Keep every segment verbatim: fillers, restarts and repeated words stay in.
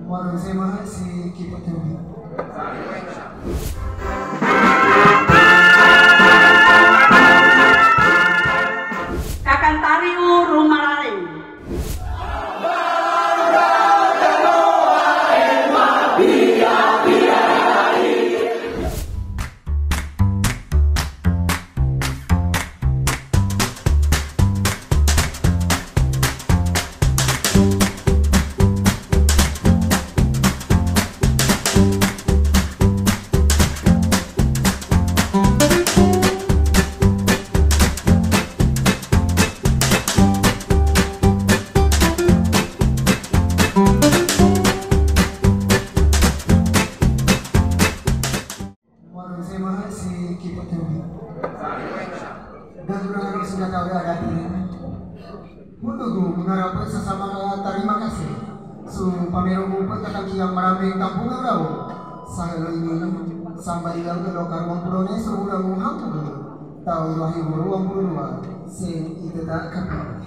Walau saya mahal si kipat terlebih. Kakantari u rumarareng. Walau saya mahal si kipat terlebih. Dan urang-urang sudah tahu ada hati. Untuk gu mengarap sasama tarima kasih. Su pamero gu petatang kiang marambeng tampungan rau. Sahelo ini sambaliang ke lokar uang pulone su ulang uang puluh. Tahun dua ribu dua puluh dua. Sing itu tak kapal.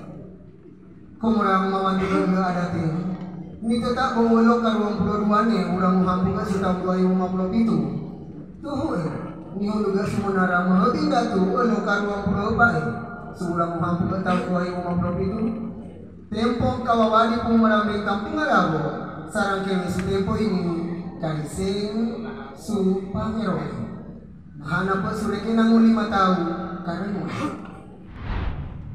Komorang mawan dilo adatin. Ni tetap bawolo ka ruang pulo dua ne urang uhampu ka sutang dua ribu lima puluh pitu. Tuhu e, ni hulu ga sumunara mahotin datu olo ka ruang pulo bae. Surang uhampu ka tahun dua ribu lima puluh pitu. Tempo kawawadi pung marambeng kampung arabo. Sarang kewe su tempo ini. Kaiseng su pangeroke. Mahana pe sureke nangu lima tahu. Karena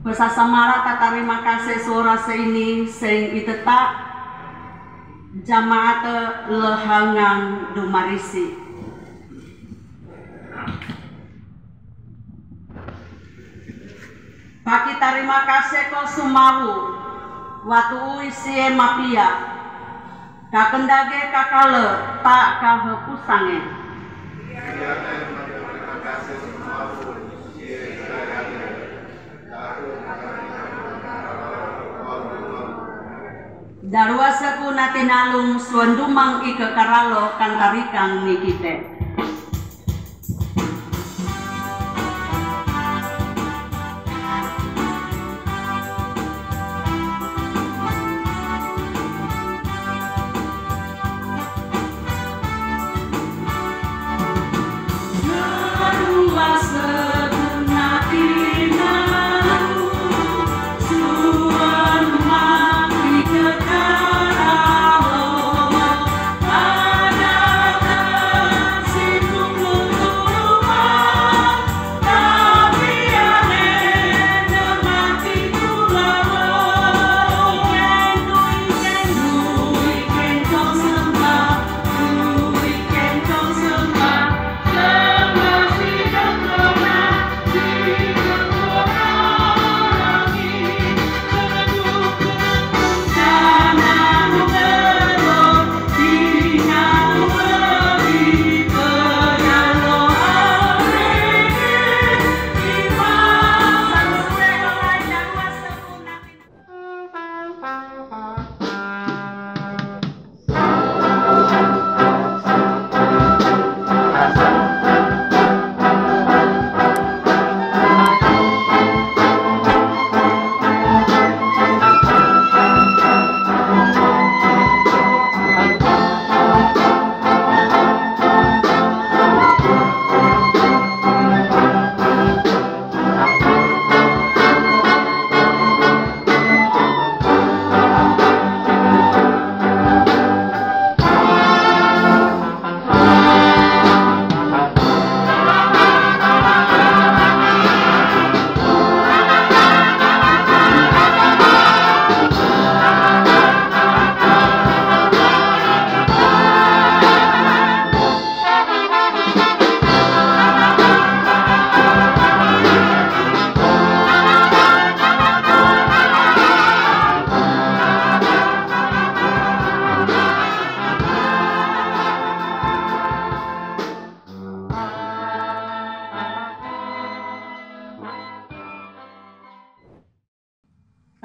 Pesasamara tatarima kase suara seini seng iteta jamaat lehangan dumarisi. Pakitarima kase ko sumawu watu ui sie mapia. Kakendage kakale ta kahepusange. Daruaseku natinalung suendumang ike karalo kantarikang nikite.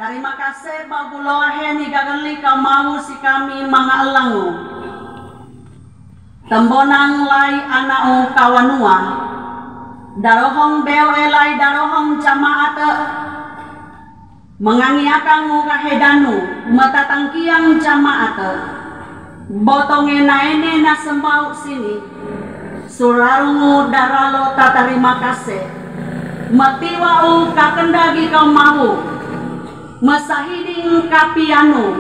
Tarima kase baguloa heni gageli kamau si kami mangaelangu. Tembonang lai anau kawanua. Darohong beo elai darohong jamaate. Mengangiakangu kahedanu metatangkiang jamaate. Botonge naene nasembau sini, surarungu daralo tatarima kase, metiwa u kakendagi kau mawu, mesahiding kapianu,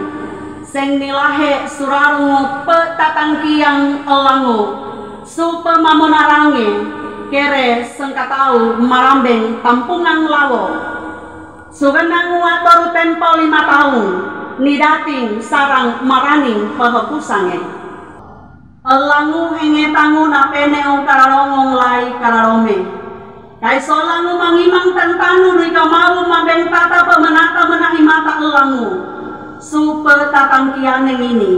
seng nilahe surarungu petatangkiang elangu, supe mamonarange, kere sengkatau marambeng tampungang lawo. Sugenang watoru tempo lima taung, nidating sarang maraning pehepusange. Elangu hengetangu napene u kararongong lai kararome. Kaiso elangu mangimang tentanu rika mawu mabeng tata pemenata menahi mata elangu. Supe tatangkiane ngini,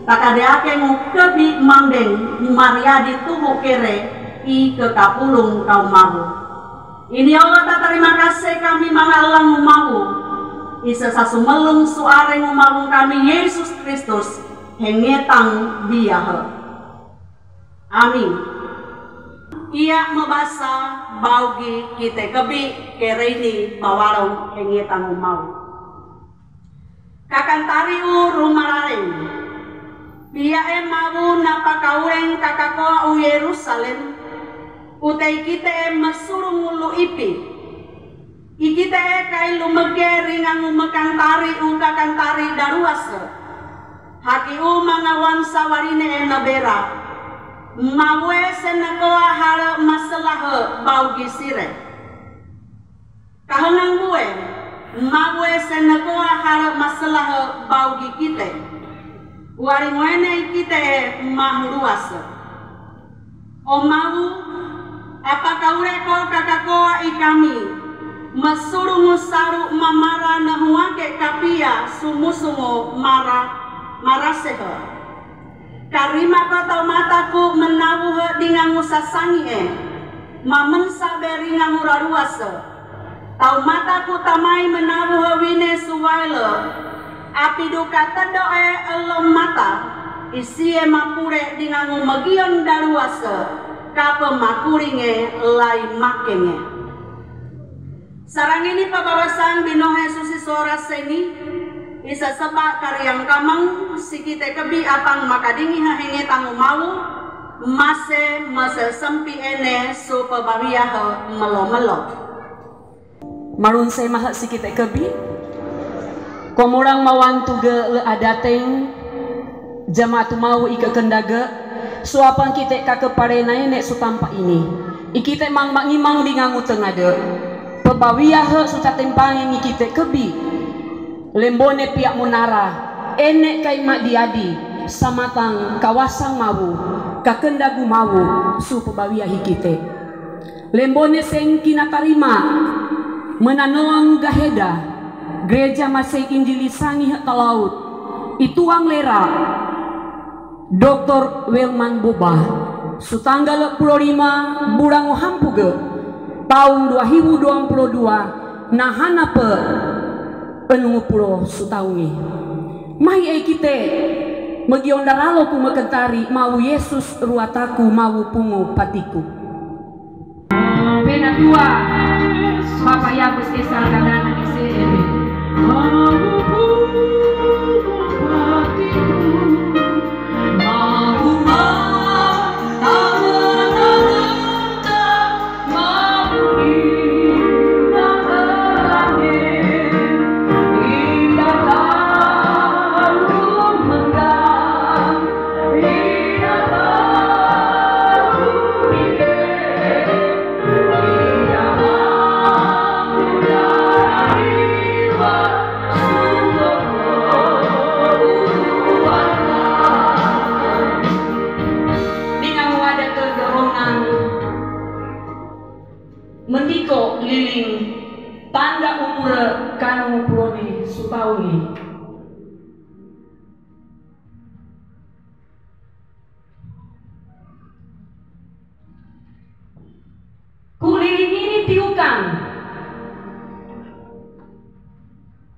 takadeake ngu kebi mambeng mariadi tuhu kere i kekapulung kau mawu. Ini Allah tatarima kase kami manga elangu mawu. Isa sasumelung suare ngu mawu kami Yesus Kristus hengetang biahe. Amin. Ia mebasa baugi kite kebi kereini bawalong hengetang u mawu. Kakantari u rumarareng. Piae mawu napakaureng kakakoa u Yerusalem, utei kite mesurung ulu ipi. Ikite kai lumege ringangu mekantari u kakantari daruase. Haki u mangawan sawarine e nabera. Mawue senekoa hale maselahe baugi sire. Kahengang bue, mawue senekoa hale maselahe baugi kite. Uari muene ikite e mahuruase. O mawu, apakaureko kakakoa i kami, mesurungu saru mamara nehuake kapia sumusungo mara, marasehe. Karimako taumataku menawuhe dingangu sasangie, mamensabe ringangu raruase. Taumataku tamai menawuhe wine suwaele, apiduka tedoe elom mata, isie mapure dingangu megion daruase, kape makuringe lai makenge. Sarangini pababasang binohe susi sora seni, isa seba kariang kamang, sikite kebi apang makadingi hahenge tangu mawu, mase mese sempi ene supe bawiahe melo-melo. Marunse mahe sikite kebi, komorang mawantuge le adateng, jama tumau ike kendage, suapang kite kake pare naene sutampa ini. Ikite mang mangimang dingangu tengade. Pebawiahe sutatempange ngikite kebi. Lembone pia munara, ene kai madiadi, samatang kawasang mawu, kakendagu mawu, su pebawiahi kite. Lembone seng kinatarima, menanoang gaheda, Gereja Masei Injili Sangihe Talaut, ituang lera, Doktor Welman Boba, sutanggale pulo lima bulango hampuge, taung dua hibu dua pulo dua, nahanape enungu pulo sutaungi. Mai ei kite, megion daralo ku mekentari, mawu Yesus ruataku, mawu pungu patiku. Pena dua, Papa Yabes Esar Gadana S E M. Dengan wadah kegerongan mendiko liling tanda umure kanu pulone sutaune. Kuliling ini tiukan.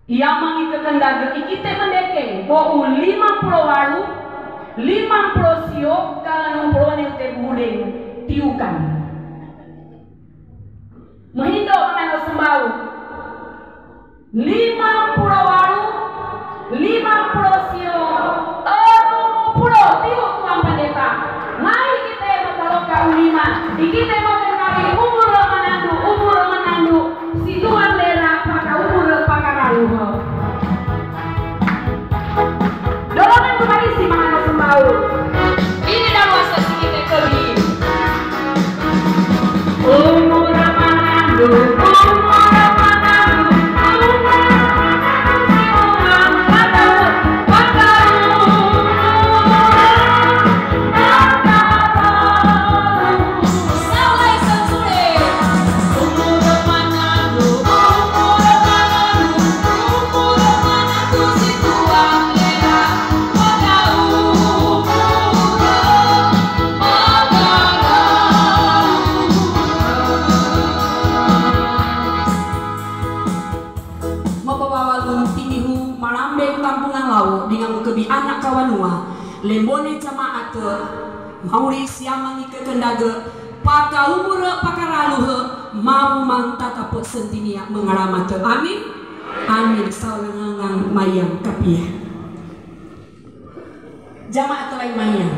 Ia mangi kekendage ikite mendekeng, bo u lima pulo walu, lima pulo sio, kala nung pulo ne ute budeng tiukan. Mehindo mengano sembau. Lima pulo walu, lima pulo sio, enung pulo Ikite moten kami umur manandu, umur manandu, si Tuhan lera pakaumur pakaraluhö. Dolongan kumarisi mangano sembau. Ini dalu asa si kite kami. Umur manandu, umur manandu, umur manandu, si Tuhan lera pakaumur pakaraluhö. Mapawawagun timihu malambe kampungan lao, dingan mukebi anak kawanua, lembone jama'at, mauri siamang ike kendage, pakaumur pakaraluhö, mau mangtatape sentinia mengalamate. Amin. Amin. Salangangan mayang kapia. Jama'at lain mayang.